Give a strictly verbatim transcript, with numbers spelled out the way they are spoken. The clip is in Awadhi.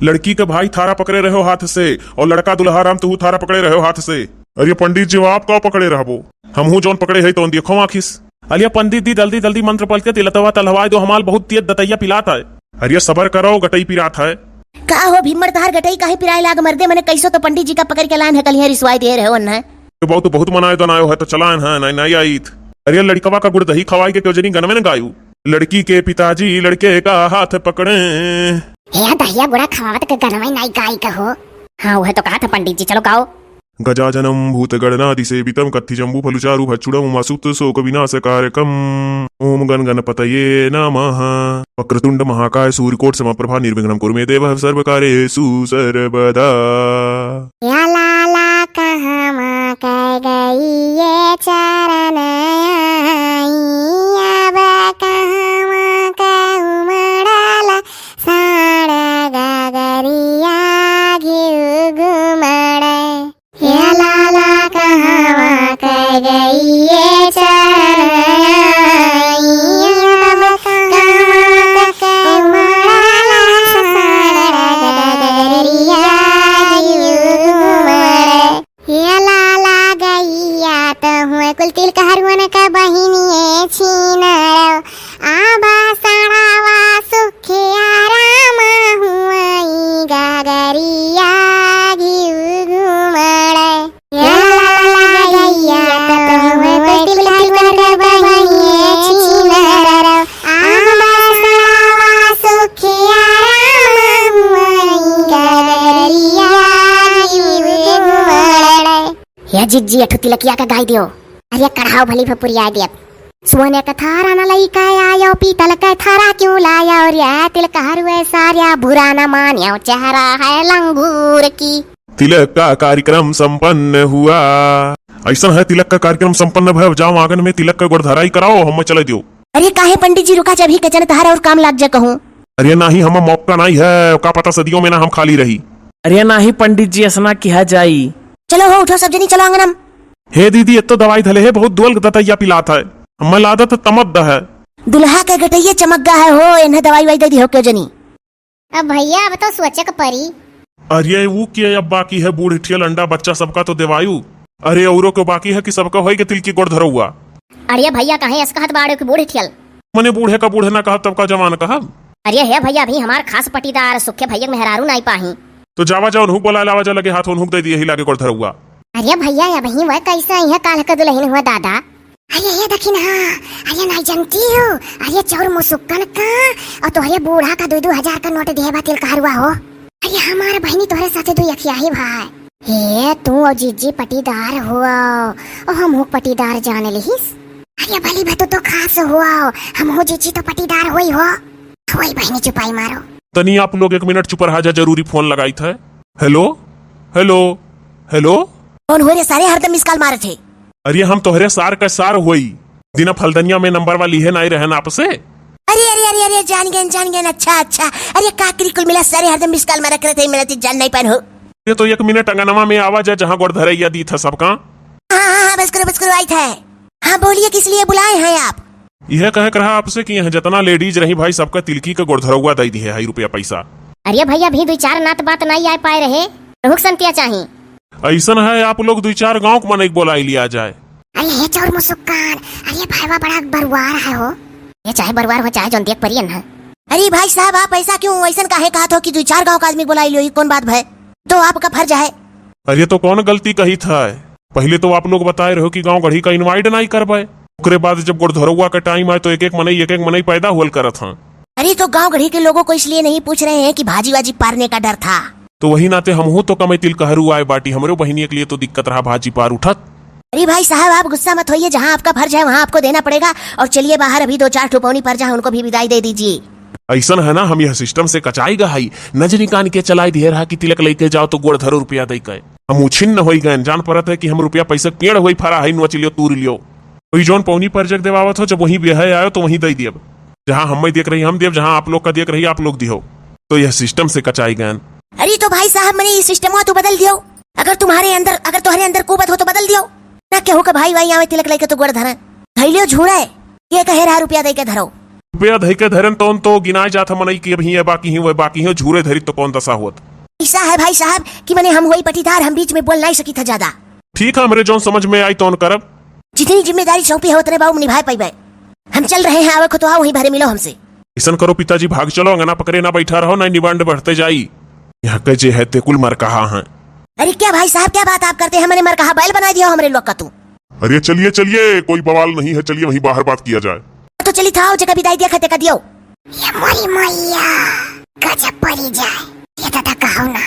लड़की के भाई थारा पकड़े रहो हाथ से, और लड़का दुल्हा राम तुहू थारा पकड़े रहो हाथ से। अरे पंडित जी, आप का पकड़े रहबो? हमहू जौन पकड़े है तौन देखो आँखिस। अरे पंडित जी, जल्दी जल्दी मंत्र पढ़ के तिलतवा तलहवाए दो, हमार बहुत तेज दतैया पिलात है। अरे सबर करो, गटई पिरात है। का हो भीमड़, तहार गटई काहे पिराए लाग मर्दे? मने कैसो तो पंडित जी का पकड़ के लाइन है, कलिया रिसवाई दे रहे हो अन्ना। ये बहुत, बहुत मनाए दनायो है तो चलान है, नहीं, नहीं आईत। अरे लड़कवा का गुड़ दही खवाई के क्यों जनी गनवे न गायू? लड़की के पिताजी लड़के का हाथ पकड़े। हे दहिया गुड़ा खवावत के गनवे नाई गाई का हो। हाँ, वह तो कहा था पंडित जी, चलो गाओ। गजाजनं भूतगणनादिसेवितं कत्थिजम्बूफलचारुभक्षुडमुमासुत शोकविनाशकारकम्। ॐ गण गणपतये नमः। वक्रतुंड महाकाय सूर्यकोट समप्रभा निर्विघ्नं कुरु मे देवः सर्वकार्येषु सर्वदा। या लाला कहमा कह गई ये चरण आई, अब कहमा कहू मड़ाला साड़ा गगरिया घिउ घुमड़े। हे लाला कहवा कह गई ये चरण आई, अब कहवा कह मड़ाला साड़ा गगरिया घिउ घुमड़े। हे लाला गइया तो हुए कुल तिलकहरुअन का बहिनिए छीन रहो। आबा सड़ावा सुखिया राम हुआई गगरिया घिउ घुमड़े। या लाला गइया तो हुए तिलकहरुअन का बहिनिए छीन रहो। आबा सड़ावा सुखिया राम हुआई गगरिया घिउ घुमड़े। या जिज्जी, अठो तिलकिया का गाई दियो। अरे कढ़ाओ भली भपुरिया दियत। सुअने का थारा न लइका आयो, पीतल का थारा क्यों लायो रे? तिलकहरुए सार्या बुरा न मान्यो, चेहरा है लंगूर की। तिलक का कार्यक्रम संपन्न हुआ। ऐसन है, तिलक का कार्यक्रम संपन्न भय। जाओ आंगन में तिलक का गोड़ धराई कराओ, हम चले दियो। अरे काहे पंडित जी, रुका जा, अभी के जन तहार और काम लाग जा कहूँ। अरे नाही, हम मौका नाही है, का पता सदियों में ना हम खाली रही। अरे नाही पंडित जी, ऐसना किहा जाई। चलो हो, उठो सब जनी, चलो आंगनम। हे दीदी, एत्तो दवाई धले है, बहुत दुअल दतैया पिलात है, हमें लादत तमत द है। दुल्हा के गटैया चमक गा है हो, इन्हें दवाई वाई दे दी हो क्यों जनी। अब भैया, अब तो सोचे के परी। अरे ऊ के अब बाकी है, बूढ़ ठियल अंडा बच्चा सबका तो देवायु। अरे औरो के बाकी है कि सबका होई के तिलकी गोड़ धरौआ। अरे भैया, काहे ऐस कहत बाड़े कि बूढ़ ठियल? मने बूढ़े का बूढ़े ना कहब, तब का जवान कहब? अरे हे भैया, अभी हमार खास पटीदार सुखे भैया के मेहरारू नाई पाही। तो जावा जा, उन्हुक बोला लावा जा, लगे हाथ उन्हुक दे दिए ही लागे गोड़ धरौआ। अरे भैया, अबही वह कैसे आई है, काल का दुल्हन हुआ दादा। अरे ये देखिन हाँ, अरे नाई जानती हो, अरे चौर मुसुक्कन का और तोहरे बूढ़ा का दो दो हजार का नोट दिए बा तिलकहरुआ हो। अरे हमार बहिनी तोहरे साथे दो अखिया ही भाई। हे तू और जीजी पटीदार हुआ, और हम हो पटीदार जाने लिहिस। अरे भली भा तू तो खास हुआ, हम हो जीजी तो पटीदार होई हो। होई बहिनी चुपाई मारो। तनी आप लोग एक मिनट चुप रहा जा, जरूरी फोन लगाई था। हेलो, हेलो, हेलो। कौन हो रे सारे, हरदम मिस कॉल मारत है। अरे हम तोहरे सार का सार होई। दिना फलदनिया में नंबर वाली है नाई रहन आपसे। अरे, अरे, अरे, अरे, जान गए, जान गए, अच्छा, अच्छा। अरे का करी कुल मिला सारे हरदम मिस कॉल मारत रहते हैं, मेरा तो जान नहीं पान हो। ये तो एक मिनट अंगनवा में आवा जा, जहाँ गोड़ धरैया दी था सबका। हाँ, हाँ, हाँ, बस करो, बस करो, आई था। हाँ, बोलिए, किस लिए बुलाए हैं आप? यह कहे के रहा आपसे कि यहाँ जितना लेडीज रही भाई, सबका तिलकी का गोड़ धरौआ दे दिए है रुपया पैसा। अरे भैया, अभी दो चार नात बात नहीं आ पाए रहे, रुक संतिया चाही। ऐसन है, आप लोग दो चार गाँव के मनई के बोलाई लिया जाए। अरे हे चौर मुसुक्कान, अरे भाईवा बड़ा बरुआर है हो। ये चाहे बरुआर हो, चाहे जौन देख परियन है। अरे भाई साहब, आप ऐसा क्यों, ऐसन काहे कहत हो कि दो चार गाँव का आदमी बोलाई लियो, ये कौन बात भय? तो आपका फर्ज है। अरे तो कौन गलती कही था? पहले तो आप लोग बताए रहो कि गाँव गढ़ी का invite नहीं करवाए, ओकरे बाद जब गोड़ धरौआ का टाइम आए तो एक एक मनई, एक एक मनई पैदा होल करत हाँ। अरे तो गाँव गढ़ी के लोगों को इसलिए नहीं पूछ रहे हैं कि भाजी वाजी पारने का डर था। तो वही नाते हमहू तो कमे तिलकहरू आए बाटी, हमरे बहिनी के लिए तो दिक्कत रहा भाजी पार उठत। अरे भाई साहब, आप गुस्सा मत होइए, जहाँ आपका फर्ज है वहाँ आपको देना पड़ेगा। और चलिए बाहर, अभी दो चार ठो पौनी पर जहाँ उनको भी विदाई दे दीजिए। ऐसन है ना, हम यह सिस्टम से कचाई गहाई, नजर निकाल के चलाई दिए रहा कि तिलक लेके जाओ तो गोड़ धरो रुपया दे के। हम उछिन्न होई गए, जान परत है कि हम रुपया पैसा के पेड़ होई फरा है, नोच लियो, तूर लियो। वही जौन पौनी पर जग देवावत हो, जब वहीं ब्याह आयो तो वहीं दे दियब। जहाँ हमें देख रही हम देव, जहाँ आप लोग का देख रही आप लोग दिहो। तो यह सिस्टम से कचाई गए। अरे तो भाई साहब, मने ये सिस्टम तो बदल दियो। अगर तुम्हारे अंदर, अगर तुम्हारे अंदर कुबत हो तो बदल दियो। ना केहू के भाई वाई आवे तिलक लेके तो गोड़ धरे। धैलियो झूड़े, ये कहे रहा रुपया दे के धरो। रुपया धइ के धरेन तौन तो गिनाए जात ह मनई कि अबहीं ए बाकी ही, वह बाकी ही, झूरे धरी तो कौन दसा होत। ऐसा है भाई साहब कि मने हम होई पटीदार, हम बीच में बोल नाहीं सकी था ज्यादा। ठीक है, हमरे जौन समझ में आई तौन करब। जितनी जिम्मेदारी सौंपी है उतने बाबू निभाए पइबे। हम चल रहे हैं, आवे खोतवा वहीं भरे मिलो हमसे। ऐसन करो पिताजी, भाग चलो, अंगना पकड़े ना बैठा रहो, नहीं निबंध बढ़ते जाई। यहाँ के जे है ते कुल मरकहा हैं। अरे क्या भाई साहब, क्या बात आप करते हैं? मने मरकहा बैल बना दिया हमरे लोग का तू। अरे चलिए चलिए, कोई बवाल नहीं है, चलिए वहीं बाहर बात किया जाए। तो चली था, जेका विदाई दिया खाते का दियो। ये मोरी मैया, गजब परी जाए। ये दादा कहो ना,